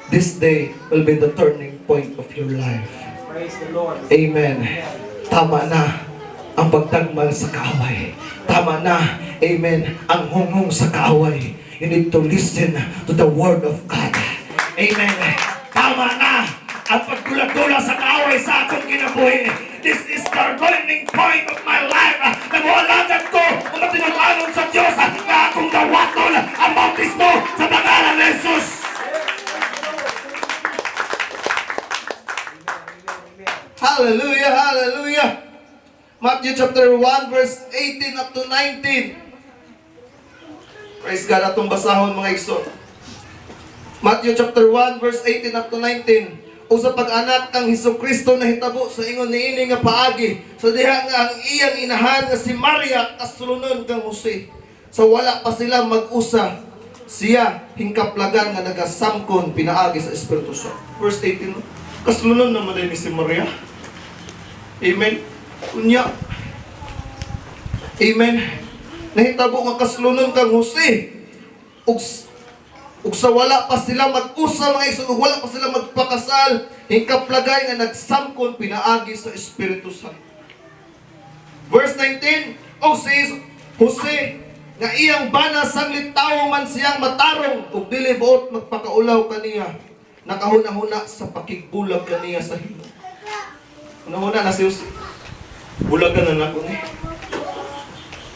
E: This day will be the turning point of your life.
C: Praise the Lord.
E: Amen. Tama na ang pagtagmal sa kaaway. Tama na, amen, ang hunghong sa kaaway. You need to listen to the word of God. Amen. Tama na ang pagdula-dula sa kaaway sa akong kinabuhi. This is the turning point of my life. Na mualagad ko ang matinud-anon sa Diyos na akong dawaton ang bautismo sa pangalan ni Jesus. Hallelujah, hallelujah. Matthew chapter 1 verse 18 up to 19. Praise God, atong basahon, mga igsoon. Matthew chapter 1 verse 18 up to 19. O sa pag-anak kang Hesus Kristo nahitabo sa ingon niini nga paagi sa diha nga ang iyang inahan nga si Maria kasulunon kang Jose. Sa wala pa sila mag-usa, siya hingkaplagan nga nagasamkon pinaagi sa Espiritu Santo. Verse 18. Kasulunon naman ni si Maria. Amen. Unya. Amen. Nahitabo nga kasulunon kang Jose. Ug sa wala pa sila mag-usa, mga igsoon, ug wala pa sila magpakasal, hingkaplagay nga nagsamkon pinaagi sa Espiritu Santo. Verse 19, o si Jose, nga iyang bana sanglit tawo man siyang matarong, ug dili buot magpakaulaw kaniya, nakahuna-huna sa pakigbulag kaniya sa himo. Hunahuna na si Jose. Bulagan na nako ni.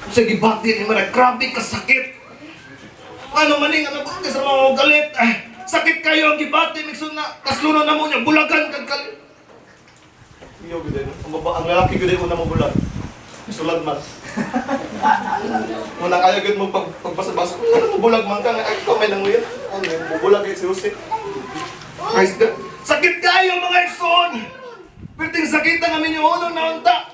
E: Sa gibati ni Maria, grabe kasakit. Ano man nga mabuti sa mga galit. Ah, sakit kayo ang gibati, miksun na kasluno na mo niya, bulagan kag kalit. Iyo gud ang baba ang lalaki gud una mo bulag. Sulad man. Muna kayo gud mo pag pagbasa-basa. Ano mo bulag man ka nga ay ikaw may nanguya. Ano mo bulag kay si Jose. Praise God. Sakit kayo mga igsoon. Perting sakit ang amin yung unong naunta.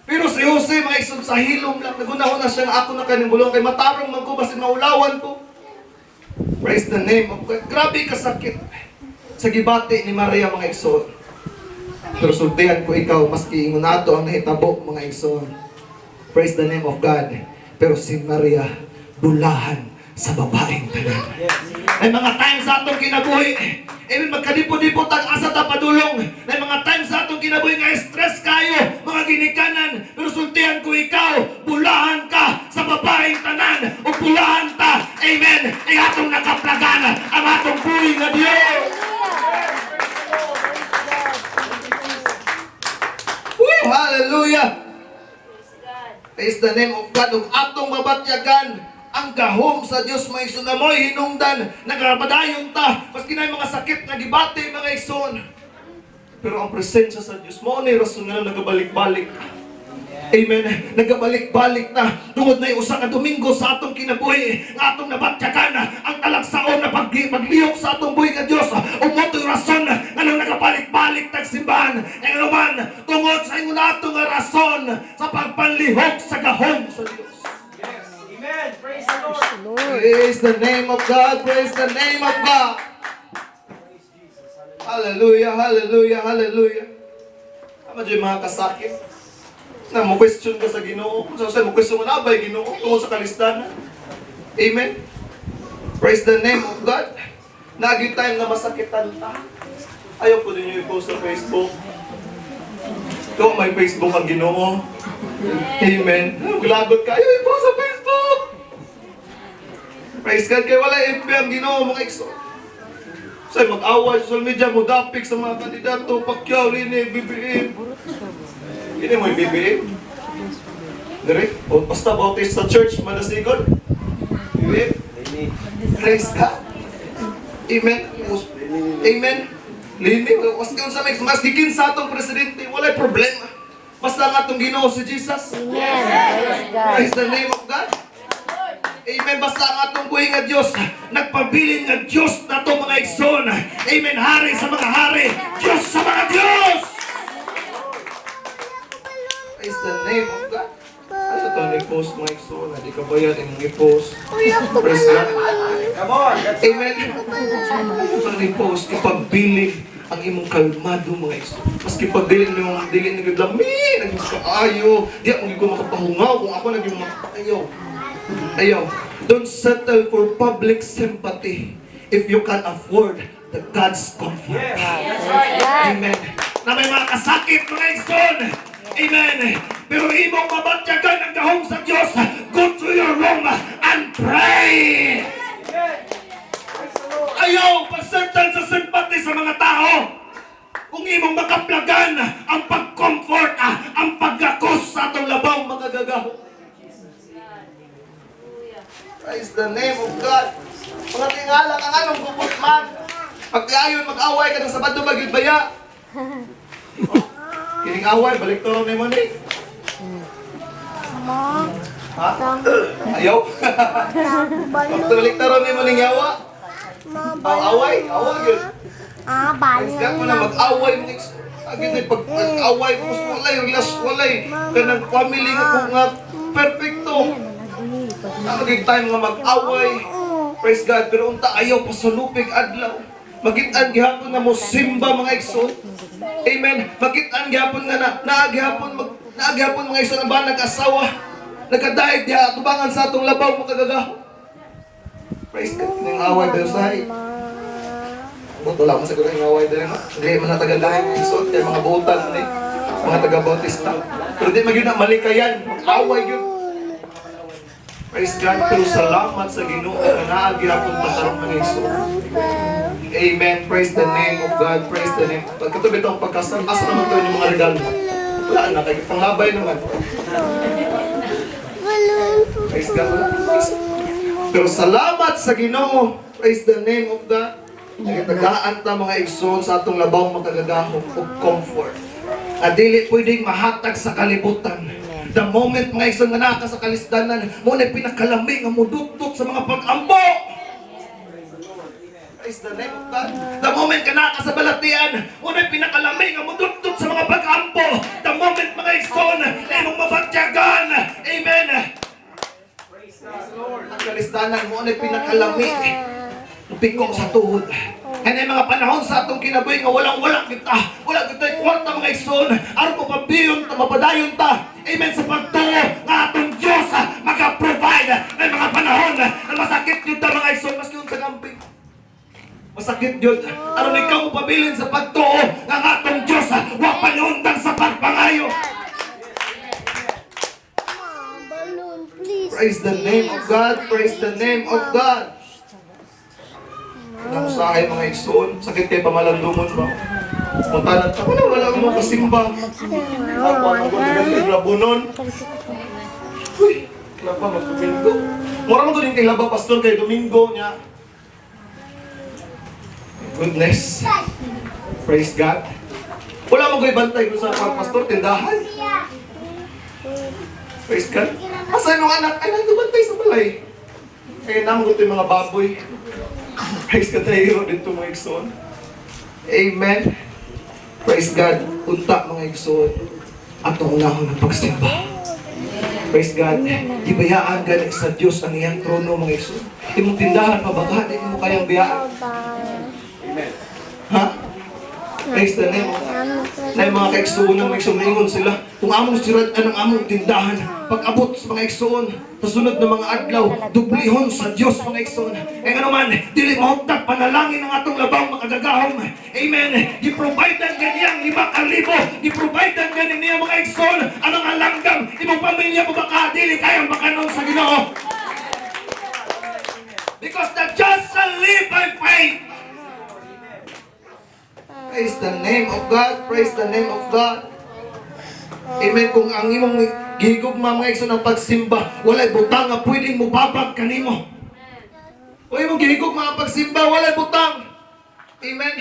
E: Pero si Jose, mga igsoon, sa hilom lang. Nagunahon na siya nga ako na kaning bulong. Kay matarong man ko, basin maulawan ko. Praise the name of God. Grabe kasakit sa gibati ni Maria, mga igsoon. Pero sultihan ko ikaw, maski ingon nato ang nahitabo, mga igsoon. Praise the name of God. Pero si Maria, bulahan sa babaeng tanan. May mga times sa atong kinabuhi. Even magkadipo-dipo tag asa ta padulong. May mga times sa atong kinabuhi nga stress kayo, mga ginikanan. Pero sultihan ko ikaw, bulahan ka sa babaeng tanan o bulahan ta. Amen. Ay atong nakaplagan ang atong buhi nga Dios. Woo! Hallelujah!
D: Praise God.
E: Praise the name of God. Ug atong mabatyagan ang gahom sa Dios mga igsoon na mo'y hinungdan nagapadayon ta maski na mga sakit na gibati mga igsoon. Pero ang presensya sa Dios mo ni rason nga nagabalik-balik. Amen. Nagabalik-balik na tungod na usa ka Domingo sa atong kinabuhi nga atong nabatyagan ang talagsaon na paglihok sa atong buhi nga Dios. Ug mo to'y rason nga nang nagabalik-balik tag simbahan. E nga naman tungod sa ingon ato nga rason sa pagpanlihok sa gahom sa Dios.
C: Yes. Amen. Praise the Lord.
E: Praise the name of God. Praise the name of God.
C: Praise Jesus.
E: Hallelujah, hallelujah, hallelujah. Tama dyan mga kasakit. Na mo question ka sa Ginoo. Kung sa mo question ka na abay Ginoo tungod sa kalisdan. Amen. Praise the name of God. Nagi time na masakitan ta. Ayaw po din yung i-post sa Facebook. Ito, may Facebook ang Ginoo. Amen. Lagot ka. Ayaw i-post sa Facebook. Praise God. Kaya wala FB ang Ginoo mga igsoon. Say mag-away sa social media, mo dapik sa mga kandidato, Pacquiao, Lini, BBM. Kini mo yung BBM? Dire? O basta Bautista Church, Madasigon? BBM? Praise God. Amen. Amen. Lini, mas sa may mas gikin sa atong presidente, walay problema. Basta ang atong Ginoo si Jesus.
D: Amen. Praise God.
E: Praise the name of God. Amen. Basta ang atong buhi nga Diyos, nagpabilin nga Diyos na itong mga igsoon. Amen. Hari sa mga hari, Diyos sa mga Diyos. Praise the name of God. Ano ito ni post mga igsoon? Hindi ka ba yan imong i-post? Praise God.
C: Come on. That's
E: Amen. Ano ni post ipagbilin ang imong kalmado mga igsoon. Maski pagdili nimo dili ni gud lami, nagkaayo, di ako gyud ko makapahungaw kung ako naging makaayaw. Ayaw. Don't settle for public sympathy if you can afford the God's comfort.
C: Yes. That's right.
E: Amen. Na may mga kasakit, mga igsoon. Amen. Pero imong mabatyagan ang gahom sa Diyos. Go to your room and pray.
C: Amen. Praise the Lord.
E: Ayaw pagsettle sa sympathy sa mga tao. Kung imong makaplagan ang pag-comfort, ang paggakos sa atong labaw makagagaho. Praise the name of God. Mga tingala ka nga nung gubot man. Pagkayon, mag-away ka ng Sabado, magyud baya. Kining away, balik to ni mo ni. Ha? Ayaw? Balik taro ni mo ning yawa. Ang away, away yun.
F: Ah,
E: Praise God mo na mag-away mo. Agad na pag away mo, walay, relas, walay. Kanang family nga kung nga perfecto. Ano gyud time nga mag-away. Praise God, pero unta ayaw pasulupig adlaw. Magitan gihapon na mo simba mga igsoon. Amen. Magitan gihapon nga na naagihapon mag naagihapon mga igsoon ang ba nag-asawa. Nagkadaig diha tubangan sa atong labaw makagagaho. Praise God. Ning away pero sa Buto lang mo siguro yung away diri no. Dili man natagal dahil igsoon kay mga buutan ni. Mga taga-Bautista. Pero di magyud na malikayan, mag-away yun. Praise God, pero salamat sa Ginoo nga naa gyapon ta karong mga igsoon. Amen. Praise the name of God. Praise the name. Pagkatubit ang pagkasal, asa naman to yung mga regalo? Wala na, kay panglabay naman. Praise God. Wala. Pero salamat sa Ginoo. Praise the name of God. Nagtagaan ta, mga igsoon, sa atong labaw makagagahom og comfort. At dili pwedeng mahatag sa kalibutan. The moment, mga igsoon, nga naa ka sa kalisdanan, mao na pinakalami nga mudutdot sa mga pag-ampo. Praise the name of God. The moment ka naa ka sa balatian, mao na pinakalami nga mudutdot sa mga pag-ampo. The moment, mga igsoon, na imong mabatyagan. Amen. Ang kalisdanan mao na pinakalami. Piko sa tuhod. Kaya mga panahon sa atong kinabuhi nga walang-wala kita. Wala kita kwarta, mga igsoon. Aron mo pabiyon ta, mapadayon ta. Amen, sa pagtuo nga atong Diyos maka-provide. May mga panahon na masakit yun ta, mga igsoon, maski yun sa gamping. Masakit yun. Aron ikaw mo pabilin sa pagtuo nga ang atong Diyos wa panuundang sa pagpangayo.
D: Balloon, please.
E: Praise the name of God. Praise the name of God. Nang usahay, mga igsoon, sakit kay pamalandumon ba? Muntanan ta, wala wala mo kasimba. Ako ang ko labunon. Uy, laba mag Domingo. Mura man gud kay laba, pastor, kay Domingo niya. Goodness. Praise God. Wala mo ko'y bantay ko sa pastor tindahan. Praise God. Asa yung anak? Ay, nandun sa balay. Kaya naman ko yung mga baboy. Praise God tayo dito, mga igsoon. Amen. Praise God. Unta, mga igsoon. Atong unahon ng pagsimba. Praise God. Gibayaan gani sa Dios ang iyang trono, mga igsoon. Imong tindahan pa baka di mo kayang biyaan. Ha? Praise the name of na yung mga kaigsuon ng mga igsoon, maingon sila. Kung among sirad ang among tindahan, pag-abot sa mga igsoon, sa sunod na mga adlaw, dublihon sa Dios, mga igsoon. Eh ano man, dili mahugtag panalangin ng atong labang makagagahom. Amen. Gi-provide ang ganiyang 5,000. Gi-provide ang gani niya, mga igsoon, ang mga langgam, imong pamilya mo baka dili kayang makanon sa Ginoo. Because the just shall live by faith. Praise the name of God. Praise the name of God. Amen. Kung ang imong gihigugma, mga igsoon, ang pagsimba, walay butang nga pwedeng mubabag kanimo. Kung imong gihigugma ang pagsimba, walay butang. Amen.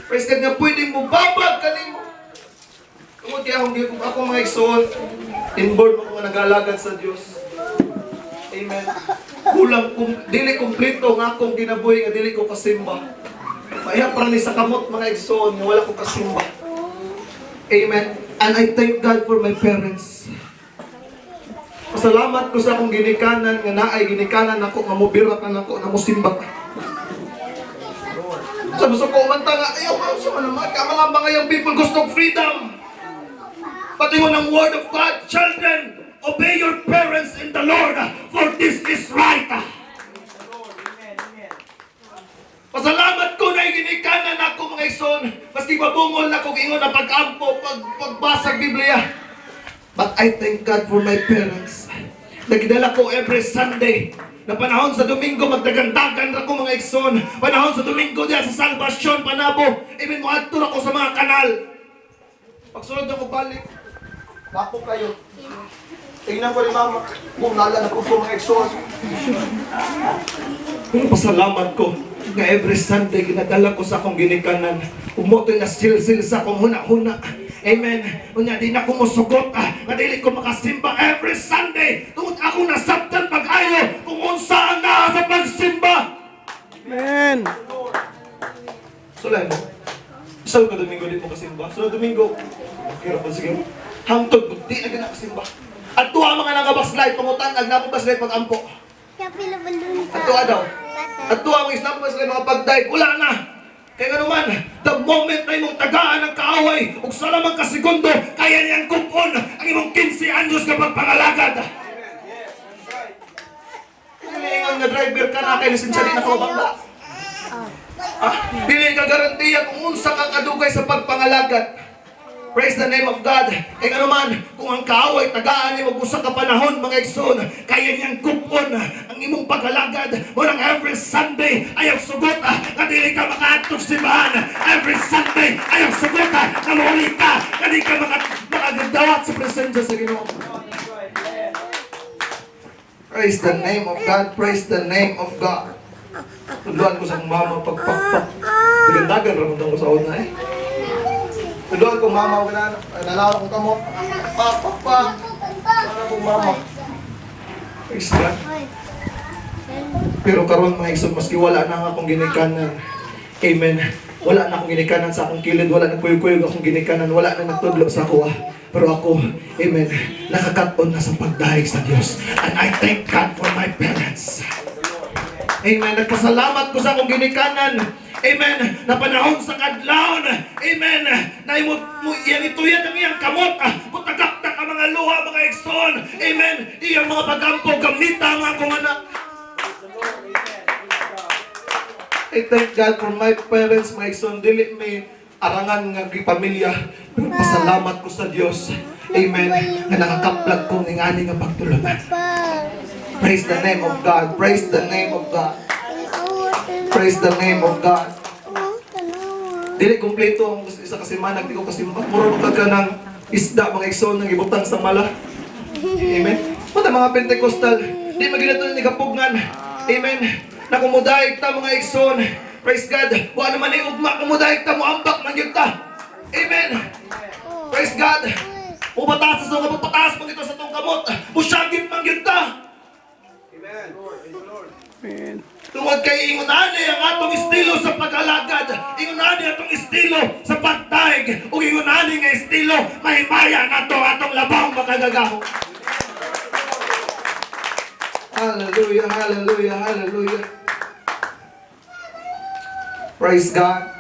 E: Praise God nga pwedeng mubabag kanimo. Tungod kaya akong gihigugma ako, mga igsoon, inborn mo nga nag-alagad sa Dios. Amen. Kulang, dili kumpleto nga akong kinabuhi nga dili ko kasimba. Maya para ni sa kamot, mga igsoon, nga wala ko kasimba. Amen. And I thank God for my parents. Pasalamat ko sa akong ginikanan nga naay ginikanan ako nga mobira ka nako nga mosimba ka. Sa gusto ko man ta nga ayaw man sa man naman ka mga young people gusto og freedom. Pati mo ng word of God, children, obey your parents in the Lord, for this is right. Pasalamat ko na ginikanan ako, mga igsoon. Maski mabungol na kong ingon na pag-ampo, pagbasa Biblia. But I thank God for my parents. Nagdala ko every Sunday. Na panahon sa Domingo, magdagandagan ra ko, mga igsoon. Panahon sa Domingo diya sa Salvation, Panabo. Even mo adto ra ko sa mga kanal. Pagsunod ako balik, Napo kayo. Tingnan ko ni Mama, kung nala na ko mga igsoon. Pero pasalamat ko nga every Sunday ginadala ko sa akong ginikanan. Umotoy na silsil sa akong huna-huna. Amen. Unya di na ko mosugot nga dili ko makasimba every Sunday. Tungod ako nasabtan pag-ayo kung unsa ang naa sa pagsimba.
C: Amen.
E: Sulay mo. Isa ka Domingo di mo kasimba. Sunod Domingo, okay ra po sige. Hangtod di na gana kasimba. At tuwa mga nagabaslide, pangutan ag napo baslide pag-ampo. At tuwa daw. At tuwa mga islam baslide mga pagdive, wala na. Kaya nga naman, the moment na imong tagaan ang kaaway, ug sa lamang ka segundo, kaya niyang kupon ang imong 15 anyos ka pagpangalagad. Dili ingon nga driver ka na kay lisensya di na ka mabangga. Ah, dili ka garantiya kung unsa ka kadugay sa pagpangalagad. Praise the name of God. Kaya ano man, kung ang kaaway tagaan nimo usa ka panahon, mga igsoon, kaya niyang kupon ang imong pag-alagad. Murang every Sunday ayaw sugot nga dili ka makaadtog simbahan. Every Sunday ayaw sugot nga mauli ka, nga di ka makagadawat sa presensya sa Ginoo. Praise the name of God. Praise the name of God. Tudloan ko sa akong mama pagpakpak. Dagan-dagan ramon ko sa una eh. Tudloan ko mama ko na nalala ko kamo. Pak pak pak. Ano kong mama. Praise God. Pero karon, mga igsoon, maski wala na ang akong ginikanan. Amen. Wala na akong ginikanan sa akong kilid, wala na kuyog-kuyog akong ginikanan, wala na nagtudlo sa ako. Pero ako, amen, nakakat-on na sa pagdayeg sa Dios. And I thank God for my parents. Amen. Nagpasalamat ko sa akong ginikanan. Amen. Na panahon sa kadlawon. Amen. Na imo mo iyang ituyan ang iyang kamot. Mutagak-tak ang mga luha, mga igsoon. Amen. Iyang mga pagampo gamita ang akong anak. I thank God for my parents, mga igsoon. Dili may arangan nga pamilya. Pero pasalamat ko sa Dios. Amen. Nga nakakaplag ko ng ani nga pagtulunan. Praise the name of God. Praise the name of God. Praise the name of God. Dili kompleto ang isa ka semana, di ko kasi mura ka ka ng isda, mga igsoon, ng ibutang sa mala. Amen. Mata mga Pentecostal, di maginato ni kapugngan. Amen. Na kumudaig ta, mga igsoon. Praise God. Wa naman ni ugma kumudaig ta, moambak man gyud ta. Amen. Praise God. Mubataas sa kamot, pataas man ito sa tong kamot. Musyagit man gyud ta.
C: Amen.
E: Tungod kay ingon ani ang atong estilo sa pag-alagad, ingon ani atong estilo sa pagdaig, ug ingon ani nga estilo mahimaya nato atong labang makagagahom. Hallelujah, hallelujah, hallelujah. Praise God.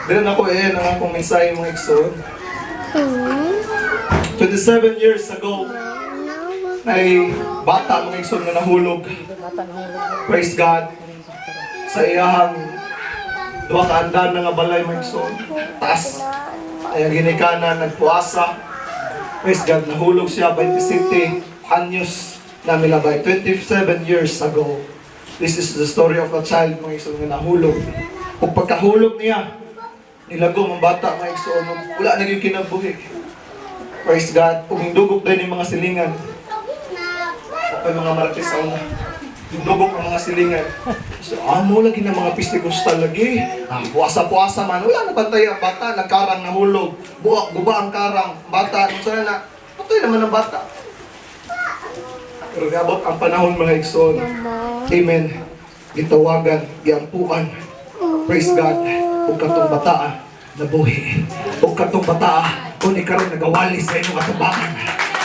E: Dili na ko eh, ang akong mensahe, mga igsoon. 27 years ago, ay bata, mga igsoon, nga nahulog. Praise God. Sa iyahang duha ka andan nga balay, mga igsoon. Taas. Ay ang ginikanan nagpuasa. Praise God, nahulog siya 27 anyos na milabay. 27 years ago. This is the story of a child, mga igsoon, nga nahulog. Ug pagkahulog niya, nilagom ang bata, mga igsoon. Wala na gyud kinabuhi. Praise God. Ug hindugok din yung mga silingan. Okay, mga marites sa una. Hindugok ang mga silingan. So, amo lagi na mga Pentecostal lagi. Puasa-puasa man. Wala na bantay ang bata. Nagkarang nahulog. Buwa, guba ang karang. Bata, ano sana na. Patay naman ang bata. Pero gabot ang panahon, mga igsoon. Amen. Gitawagan, giampuan. Praise God. Ug katong bataa nabuhi. Ug katong bataa kung karon nagawali sa inyong katubangan.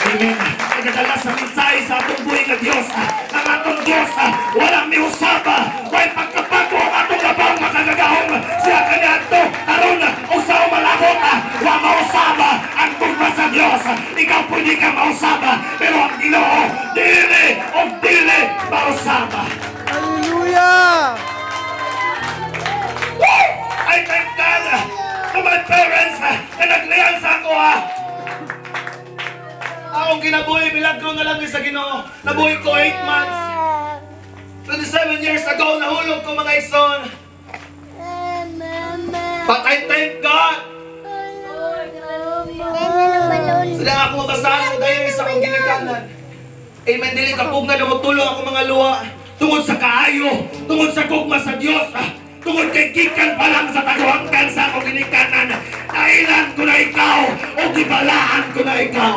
E: Amen. Nagdala sa mensahe sa atong buhi nga Dios. Ang atong Dios wala miusaba. Way pagkabago ang atong labang makagagahom. Siya kaniadto karon ug sa umalabot wa mausaba ang gugma sa Dios. Ikaw pwede ka mausaba, pero ang Ginoo dili ug dili mausaba.
C: Hallelujah!
E: I thank God to my parents na naglian sa ako ha. Akong kinabuhi, milagro na lang sa Ginoo. Nabuhi ko 8 months. 27 years ago, nahulog ko, mga igsoon. But I thank God. Sila ako mabasahan ko dahil sa akong ginikanan. Amen. Dili kapugnan na mutulong ako mga luha. Tungod sa kaayo, tungod sa gugma sa Dios, tungod kay gikan pa lang sa taguhangkan sa akong ginikanan. Nailan ko na ikaw o gibalaan ko na ikaw.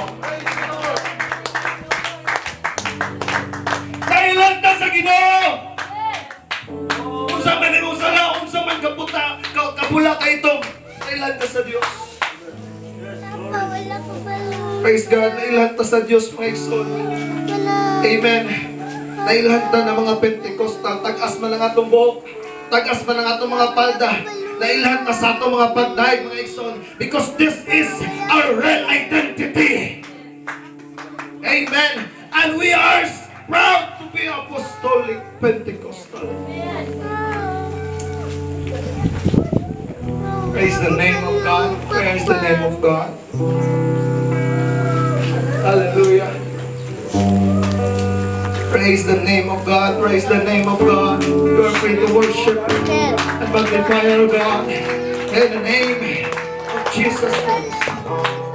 E: Nailan ta sa Ginoo. Unsa man imong sala, unsa man kaputa, kabula ka itong, nailan ta sa Dios. Praise God, nailan ta sa Dios, mga igsoon. Amen. Nailhan ta ng mga Pentecostal, tag-as man ang atong buhok, tag-as man ang atong mga palda, nailhan ta sa atong mga pagdaig, mga igsoon, because this is our real identity. Amen. And we are proud to be Apostolic Pentecostal. Praise the name of God. Praise the name of God. Hallelujah. Praise the name of God. Praise the name of God. You are free to worship and magnify our God. In the name of Jesus Christ.